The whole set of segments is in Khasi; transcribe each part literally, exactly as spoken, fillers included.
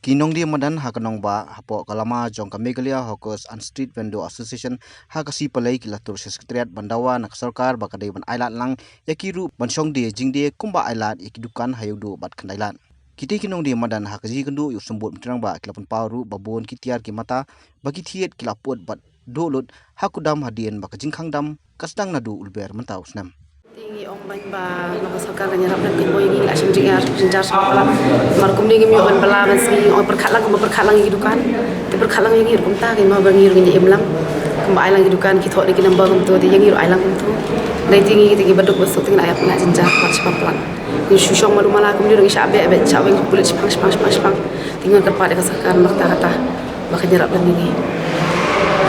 Ki nongdie madan ha ka nongbah hapoh ka lama jong ka Meghalaya Hawkers and Street Vendor Association ha ka Sngi Palei ki la tur sha Secretariat ban dawa na ka sorkar ba ka dei ban ailad lang ïa ki ruh ban shong die jingdie kumba ailad ïa ki dukan ha ïew duh bad khyndai lad. Kitei ki nongdie madan ha ka jingïakynduh ïa u Symbud Myntri Rangbah ki la pynpaw ruh ba bun ki tiar ki mata ba ki thied ki la put bad duh lut ha ku dam hadien ba ka jingkhang dam ka sdang naduh u Lber mynta u snem. Te ngi ong bad ba na ka sorkar kan ïarap lem, kan boi ngi la shim jingïar jingjar sha ka. Mar kumne ngim ïoh ban bylla ban sngi, ong pyrkhat lang kumba pyrkhat lang ïa ki dukan. Te pyrkhat lang ïa ngi ruh kumta, kan ma ba ngi ruh ngin ïa im lang. Kumba ai lang ki dukan ki thoh da ki number kumto, te ïa ngi ruh ai lang kumto. Dei te ngi te ngi baduk basuk te ngi la ïap na jingjar pat shipang plat. Ngi shu shong malu mala kumne ruh ngi shah beh beh shah weng pulit shipang shipang shipang shipang. Te ngi kyrpad ïa ka sorkar na kata kata ba kan ïarap lem ïa ngi.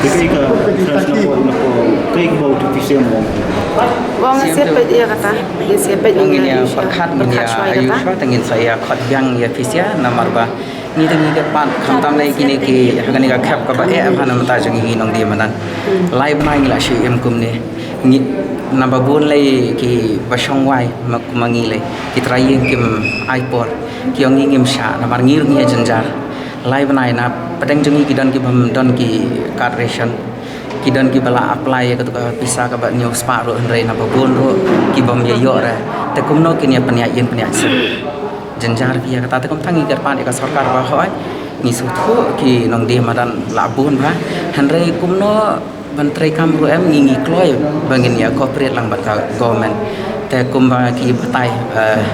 Te kaei ka transfer na ko, kaei kaba u T P C M u ong? Ong sngewbha ïa kata. Ïa sngewbha ïa, ngin ïa pyrkhat, ngin ïa pyrkhat shuwa ïa kata. Te ngin sa ïa khot biang ïa P C A namar ba ngi te ngi kyrpad khamtam lei kine ki ha kane ka khep kaba eh bha na mynta jong ngi nongdie madan. Hmm. Lai bnai ngi la shu im kumne. Ngi naba bun lei kiba shong wai ma, ma ngi lei. Ki trai ïing kim ai por. Ki ong ngi ngim shah namar ngi ruh ngi ïa jynjar. Lai bnai na pdeng jong ngi ki don kibym don ki card ration. Ki don kiba la apply ïa katu ka pisa kaba hynñiew spah ruh hynrei naba bun ruh kibym ïa ïoh re. Te kumno kin ïa pynïaid ïing pynïaid sem. Jynjar ki ïa kata, te kumta ngi kyrpad ïa ka sorkar ba hoi ngi sngewthuh ki nongdie madan la bun bha. Hynrei kumno ban treikam ruh em, ngi ngi kloi ba ngin ïa cooperate lang bad ka government. Te kumba ki batai, eh,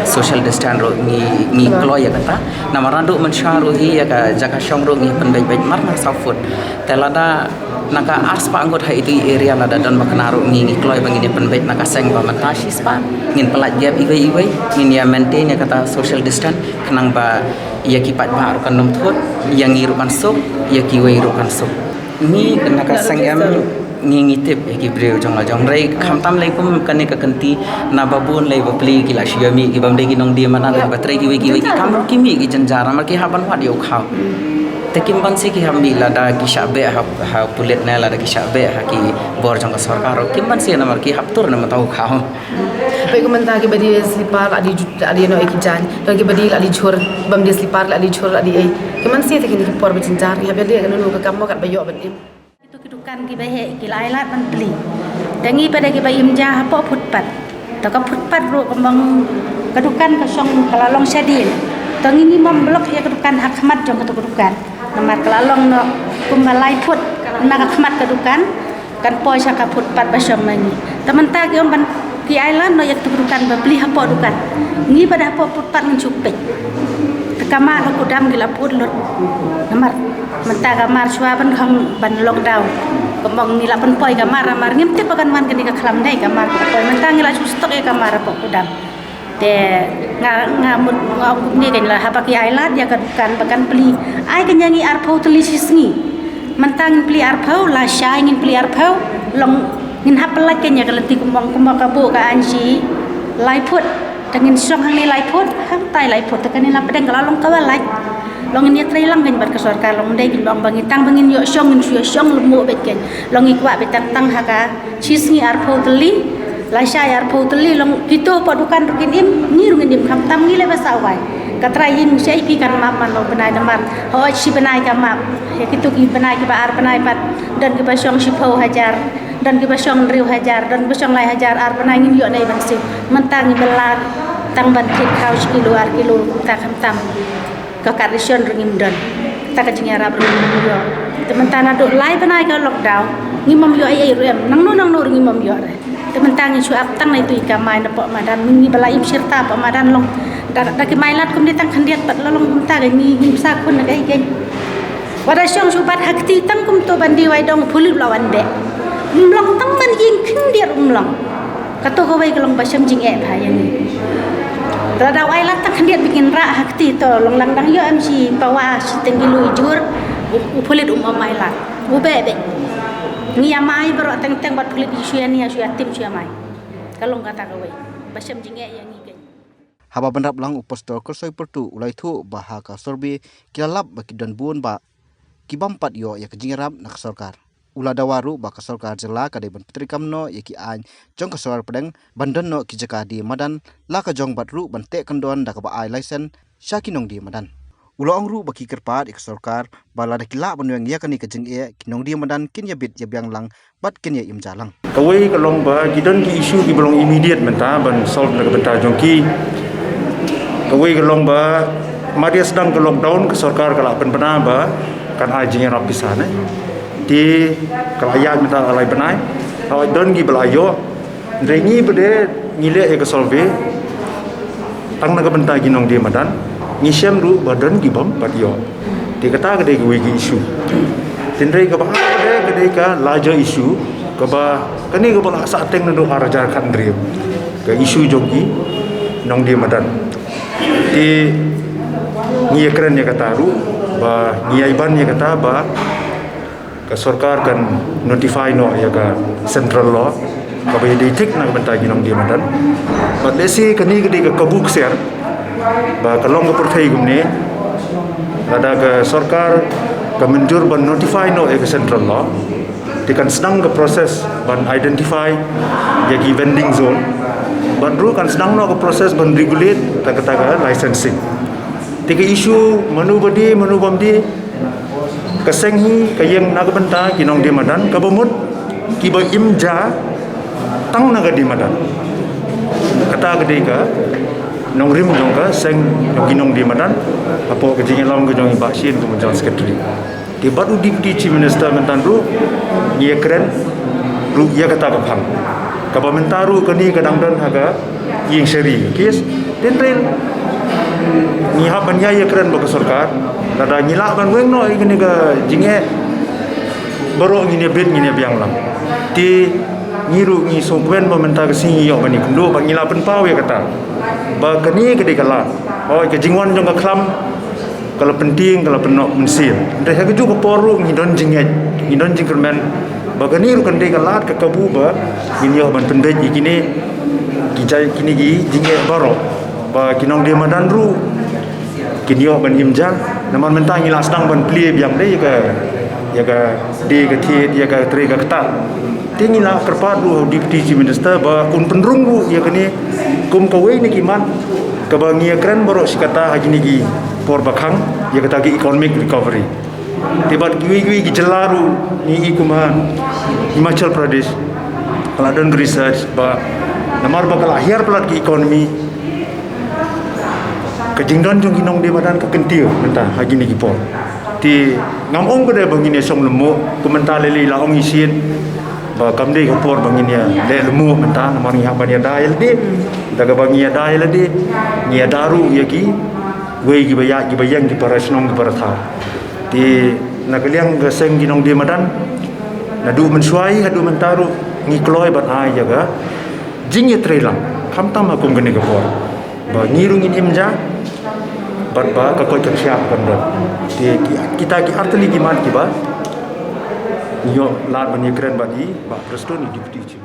social distance ruh ngi ngi kloi ïa kata. Namar naduh mynshuwa ruh hi ïa ka jaka shong ruh ngi pynbeit beit mar mar saw foot. Te lada na ka ar spah ngut ha itu i area lada don ba kane ruh ngi ngi kloi ba ngin ïa pynbeit na ka seng ba mynta shi spah. Ngin pyllait gap iwei iwei, ngin ïa maintain ïa kata social distance khnang ba ïa ki paidbah ruh kan ym thut, ïa ngi ruh kan suk, ïa kiwei ruh kan suk. Ngi na ka seng em ngi ngi tip ïa ki briew jong la jong. Hynrei khamtam lei kum kane ka kynti naba bun lei bapli ki la shu ïa mih, kibym dei ki nongdie madan ba trei kiwei kiwei ki kam ruh ki mih ki jynjar namar ki hap ban wad ïa u khaw. Te kim banse ki hap mih lada ki shah beh ha, ha pulit ne lada ki shah beh ha ki bor jong ka sorkar ruh. Kim banse namar ki hap tur ne mynta u khaw. Peit kumta kiba die slipar la die jut, la die noh ïa ki jaiñ. Don kiba die la die jhur, bym die slipar la die jhur la die ei. Ki man sngewthuh kine ki por ba jynjar, ki hap ïa die kano kano ka kam mo katba ïoh ban im. Kito ki dukan kiba heh ki la ai lad ban plie. Te ngi pat da kiba im ja hapoh footpath. To ka footpath ruh kumba ka dukan ka shong ka la long shadien. To ngi ngim ym block ïa ka dukan ha khmat jong kato ka dukan. Namar ka la long noh kumba lai foot na ka khmat ka dukan. Kan poi sha ka footpath ba shong ma ngi. Te mynta ki ong ban ki ai lad noh ïa katu ka dukan ba plie hapoh dukan. Ngi pat da hapoh footpath ngin shu peit. Te ka mar ha ku dam ki la put lut. Namar mynta ka mar shuwa ban khang ban lockdown. Kumba ngi la pynpoi ka mar, mar ngim tip ba kan wan kane ka khlam dei ka mar ka poi. Mynta ngi la shu stock ïa ka mar hapoh ku dam. Te nga, nga mut nga ong kumne kan la haba ki ai lad ïa ka dukan ba kan plie. Ai kan ïa ngi arphew tylli shi sngi. Mynta ngin plie arphew, lashai ngin plie arphew, long ngin hap pyllait kan ïa ka lynti kumba, kumba ka buh ka aiñ shi lai foot. Te ngin shong hangne lai foot, hangtai lai foot, te kane na pdeng ka la long kaba lait. Long ngin ïa trei lang kan bad ka sorkar long dei kan ba ong ba ngi tang ba ngin ïoh shong ngin shu ïoh shong lem mo beit kan. Long ngi kwah beit tang tang ha ka Shi sngi arphew tylli, lashai arphew tylli, long kito hapoh dukan ruh kin im, ngi ruh ngin im khamtam ngi leh ba sah wai. Ka trai ïing shi ai phi kan map man long bnai namar. Hooid shi bnai ka map. Ïa kito ki bnai kiba ar bnai pat. Don kiba shong shiphew hajar. Don kiba shong hynriew hajar. Don kiba shong lai hajar ar bnai ngin ïoh nai ban siew. Mynta ngi bylla tang ban thied khaw shi kilo ar kilo ta khamtam. Ka card ration ruh ngim don. Ta ka jingïarap ruh ngim ïoh. Te mynta naduh lai bnai ka lockdown. Ngim ym ïoh ei ei ruh em. Nangno nangno ruh ngim ym ïoh re. Te mynta ngin shu ap tang na itu i kamai na poh madan. Ngi ba la im shirta poh madan long. Da, da ki mai lad kumne tang khyndiat pat la long kumta ka ngi ngim sa khun na ka ei keiñ. Wat da shong shu bat ha kti tang kumto ban die wai dong phulit la wan beh. Ym long tang ban ïing khyndiat ym long. Kato kawei ka long ba shem jingeh bha ïa ngi. Te lada u ai lad tang khyndiat ba kin rah ha kti to long lang dang ïoh em shi pawa shi teng kilo i jhur. U, u phulit um ym ai lad. U beh beh. Ngi ïa mai baroh teng teng bad phulit i shu ïa nia shu ïa tim shu ïa mai. Ka long kata kawei ba shem jingeh ïa ngi keiñ. Haba bynrap lang u Pastor Kyrsoi Pyrtuh u la ïathuh ba ha ka survey ki la lap ba ki don bun ba ki bym pat ïoh ïa ka jingïarap na ka sorkar. U la dawa ruh ba ka sorkar jylla ka dei ban pyntreikam noh ïa ki aiñ jong ka sorkar pdeng ban don noh ki jaka die madan la ka jong bad ruh ban teh kyndon da kaba ai license sha ki nongdie madan. U la ong ruh ba ki kyrpad ïa ka sorkar ba lada ki lah ban weng ïa kane ka jingeh, ki nongdie madan kin ïa bit ïa biang lang bad kin ïa im ja lang. Kawei ka long ba ki don ki issue kiba long immediate mynta ban solve na ka bynta jong ki. Kawei ka long ba mar ïa sdang ka lockdown ka sorkar ka la pynbna ba kan ai jingïarap pisa ne. Te ka la ïaid mynta la lai bnai. Hawai don kiba la ïoh. Hynrei ngi ba dei ngi leh ïa ka survey tang na ka bynta ki nongdie madan, ngi shem ruh ba don ki bym pat ïoh. Te kata ka dei kawei ka issue. Hynrei kaba ar ka dei, ka dei ka larger issue kaba kane kaba la sah teng naduh ar hajar khathynriew, ka issue jong ki nongdie madan. Te ngi ïa kren ïa kata ruh ba ngi ïa ban ïa kata ba ka sorkar kan notify noh ïa ka central law kaba ïadei thik na ka bynta ki nongdie madan. Bad lehse kane ka dei ka kabu ksiar ba ka long ka pyrthei kumne, lada ka sorkar ka mynjur ban notify noh ïa ka central law, te kan sdang ka process ban identify ïa ki vending zone. Bad ruh kan sdang noh ka process ban regulate ta kata ka licensing. Te ka issue mano ba die mano bym die, ka seng hi ka ïeng na ka bynta ki nongdie madan, kaba mut kiba im ja tang na ka die madan. Kata ka dei ka nongrim jong ka seng jong ki nongdie madan hapoh ka jingïalam ka jong i Bah Shane kum u General Secretary. Te bad u Deputy Chief Minister mynta ruh ngi ïa kren ruh ïa kata ka phang. Kaba mynta ruh kane ka dang don ha ka ïing shari case. Hynrei ngi hap ban ïa ïa kren bad ka sorkar, lada ngi lah ban weng noh ïa kane ka jingeh, baroh ngin ïa bit ngin ïa biang lang. Te ngi ruh ngi sngewkmen ba mynta ka sngi ngi ïoh ban ïakynduh ba ngi la pynpaw ïa kata ba kane ka dei ka lad. Hooid, ka jingwan jong ka khlam ka la pyntieng, ka la pynnoh mynsiem. Hynrei ha kajuh ka por ruh ngi don jingngeit, ngi don jingkyrmen ba kane ruh kan dei ka lad ka kabu ba ngin ïoh ban pynbeit ïa kine ki jai, kine ki jingeh baroh, ba ki nongdie madan ruh kin ïoh ban im ja. Namar mynta ngi la sdang ban plie biang de ïa ka, ïa ka die ka thied, ïa ka trei ka ktah. Te ngi la kyrpad ruh ha u Deputy Chief Minister ba un pynrung ruh ïa kane kum kawei na ki mat kaba ngi ïa kren baroh shi katta ha kine ki por ba khang, ïa kata ki economic recovery. Te bad kiwei kiwei ki jylla ruh ngi i kum ha Himachal Pradesh ka la don research ba namar ba ka la hiar palat ki economy, ka jingdon jong ki nongdie madan ka kyntiew mynta ha kine ki por. Te ngam ong ba dei ba ngin ïa shong lyngngoh, kum mynta lei lei la ong i Shane ba kam dei ka por ba ngin ïa leh lyngngoh mynta, namar ngi hap ban ïada ïa lade. Da kaba ngi ïada ïa lade, ngi ïada ruh ïa kiwei kiba ïa, kiba ïeng, ki para shnong, ki para thaw. Te na ka liang ka seng ki nongdie madan, naduh mynshuwa haduh mynta ruh ngi kloi ban ai ïa ka jingïatreilang khamtam ha kum kane ka por ba ngi ruh ngin im ja bad ba ka koit ka khiah kan don. Te ki, kita ki artylli ki mat kiba ngi ïoh lad ban ïa kren bad i Bah Prestone, i Deputy Chief.